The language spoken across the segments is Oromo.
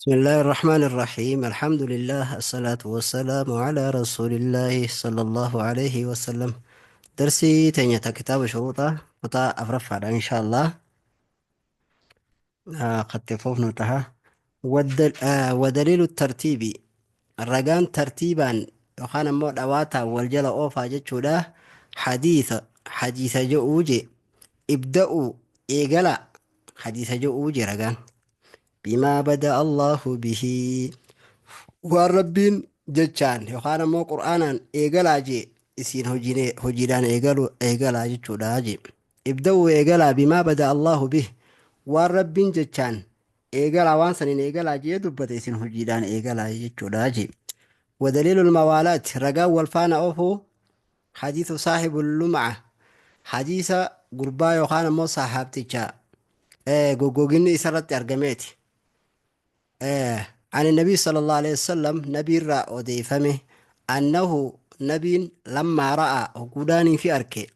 بسم الله الرحمن الرحيم، الحمد لله، الصلاة والسلام على رسول الله صلى الله عليه وسلم. درسي تانية كتاب شروطه قطع أفرفع إن شاء الله. قد تفوفنا تها ودليل الترتيب الرقان ترتيبا وخان مو دواتا والجل أوفا جتشودا حديث حديث جوجي ابدأوا إيقلا حديث جوجي رقان بما بدأ الله به waan rabbiin jechaan yookaan ammoo qur'aanaan eegalaa jee isiin hojiidhaan eegalaa jechuudha jee. Ibda'uu eegalaa bimaa bada Allahu bih waan rabbiin jechaan eegalaa waan saniin eegalaa jee dubbate isin hojiidhaan eegalaa jechuudha jee. ودليل الموالاة رجاء والفانا أوفو حديث صاحب اللمعة حديث قربا يوخانا مو صاحبتي gogoginni isarratti argameeti. عن النبي صلى الله عليه وسلم نبي را أوديفمه أنه نبي لما رأى هقوداني في أركي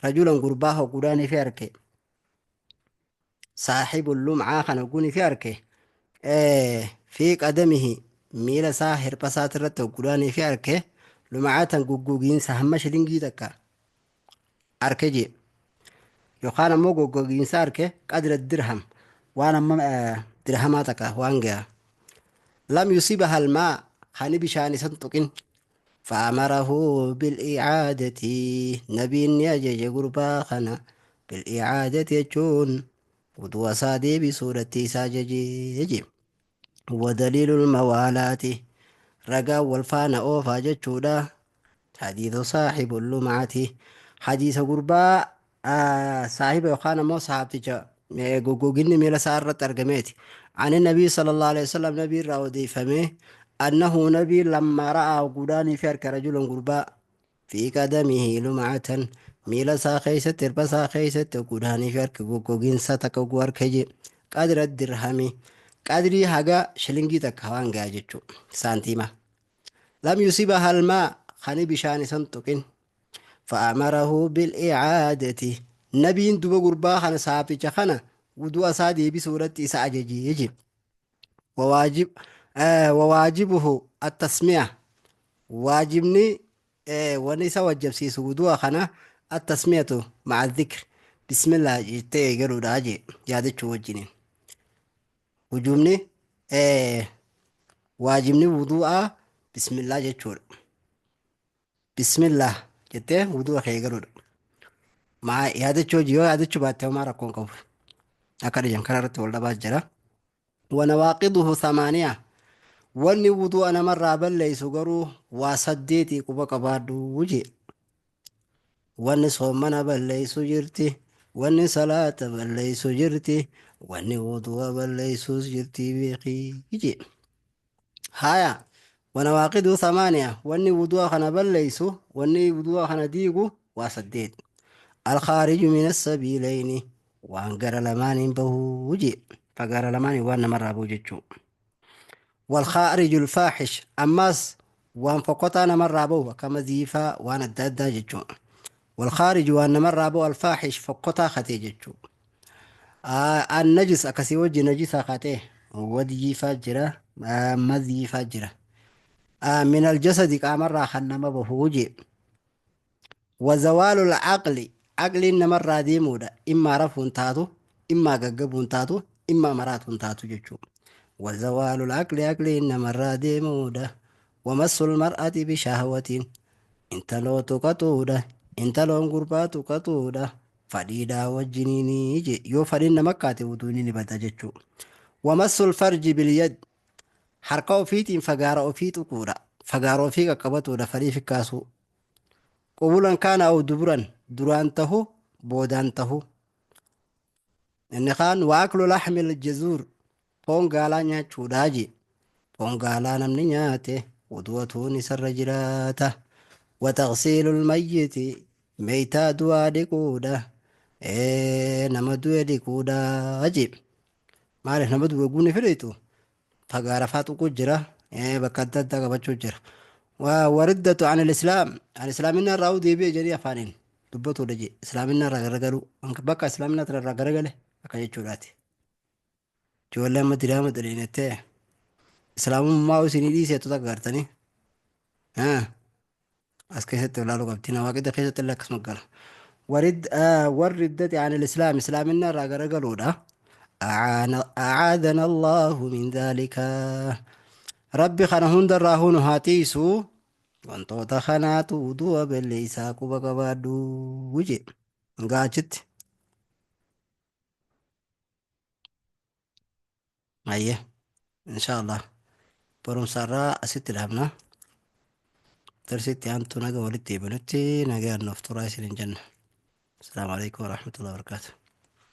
رجلا قرباه هقوداني في أركي صاحب اللمعة خنقوني في أركي في قدمه ميلا ساهر بساترت هقوداني في أركي لمعة قوقوقين سهم شلنجي دكا أركي جي يقال مو قوقوقين ساركي قدر الدرهم وانا درهماتك وانجا لم يصيبها الماء خاني بشاني سنتقن فأمره بالإعادة نبي يجج قربا خنا بالإعادة يجون ودوا سادي بسورة ساججي. ودليل الموالاة رقا والفانا أوفا جتشودا حديث صاحب اللمعة حديث قربا صاحب يخانا مو صاحب تجا gogoginni miila isaa irratti argameeti. عن النبي صلى الله عليه وسلم نبي راودي فمه أنه نبي لما رأى قداني في أرك رجل قربا في قدمه لمعة ميلا ساخيست تربا ساخيست قداني في أرك gogoginsa takka arke قدر الدرهم قدري haga shilingii takka waan gahaa jechuu saantiima. لم يصيبها الماء خني بشان سنتقن فأمره بالإعادة نبيين duba gurbaa kana saafticha kana wudu'a isaa deebisuu irratti isa ajajee jira. وواجب وواجبه التسمية واجبني وني وجب سيس wudu'a kana التسمية مع الذكر بسم الله jettee eegaluudha jee yaadachuu wajjiniin. Wujuubni waajibni wudu'a bismillah jechuudha. Bismillah jettee wudu'a kee eegaluudha. Maa yaadachuu hojii yoo yaadachuu baatte homaa rakkoon qabu. Akka dhiyan kana irratti wal dhabaa jira. ونواقضه ثمانية wanni wudu'a namarraa balleeysu garuu waa saddeetii quba qabaadhu jee. Wanni soomana balleeysu jirti, wanni salaata balleeysu jirti, wanni wudu'a balleeysus jirti beekii jee. Haya ونواقضه ثمانية wanni wudu'a kana balleeysu wanni wudu'a kana diigu waa saddeet. الخارج من السبيلين waan gara lamaaniin bahuu jee. Fagaara lamaaniin waan namarraa bahu jechuu. والخارج الفاحش أماس waan fokkotaa namarraa bahu akka maziifaa waan adda addaa jechuu. والخارج waan namarraa bahu الفاحش fokkotaa katee jechuu. النجس akkasii wajji najisa katee wadiifaa jira maziifaa jira. من الجسد qaamarraa kan nama bahuu jee. وزوال العقل عقل namarraa deemuudha. Immaa rafuun taatu, immaa gaggabuun taatu, immaa maraatuun taatu jechuu. وزوال العقل عقل namarraa deemuudha. ومس المرأة بشهوة intaloo tuqatuudha. Intaloon gurbaa tuqatuudha. Fadhiidhaa wajjiniini je yoo fadhiin nama kaate wuduun ni bada jechuu. ومس الفرج باليد harka ofiitiin fagaara ofii tuquudha. Fagaara ofii qaqqabatuudha fadhii fikkaasuu. قبلا كان أو دبرا duraan tahu boodaan tahu. Inni kaan وأكل لحم الجزور foon gaalaa nyaachuudhaa je. Foon gaalaa namni nyaate wudu'atuun isarra jiraata. وتغسيل الميت meeytaa du'aa dhiquudha. Nama du'e dhiquudha je. Maaliif nama du'e guunni fedheetu fagaara faa tuquu jira bakka adda addaa qabachuu jira. والردة عن الإسلام عن إسلامنا irraa deebi'e jedhee afaaniin dubbatuudha je. Islaaminaa irraa garagaluu bakka islaaminaa irraa garagale akka jechuudhaati. Ijoollee amma diraama daliinettee Islaamummaa isinii dhiiseetu takka gartanii. As keessatti ilaaluu qabdi. Nawaaqida keessatti illee akkasuma gala. Warriddati an islaam islaaminna irraa garagaluudha. Acaadana Allahu min dhaalika. Rabbi kana hundarraa hunu haa tiisu. Wantoota kanaatu wudu'a balleessaa quba qabaadhu jedhe. Gaa achitti. Ayyee. Insha Allah. Barumsa irraa asitti dhaabna. Darsitti aantu naga walitti deebinutti nagaan nuuf turaa isin hin jenna. Asalaamu alaikum warahmatullahi wabarakatuh.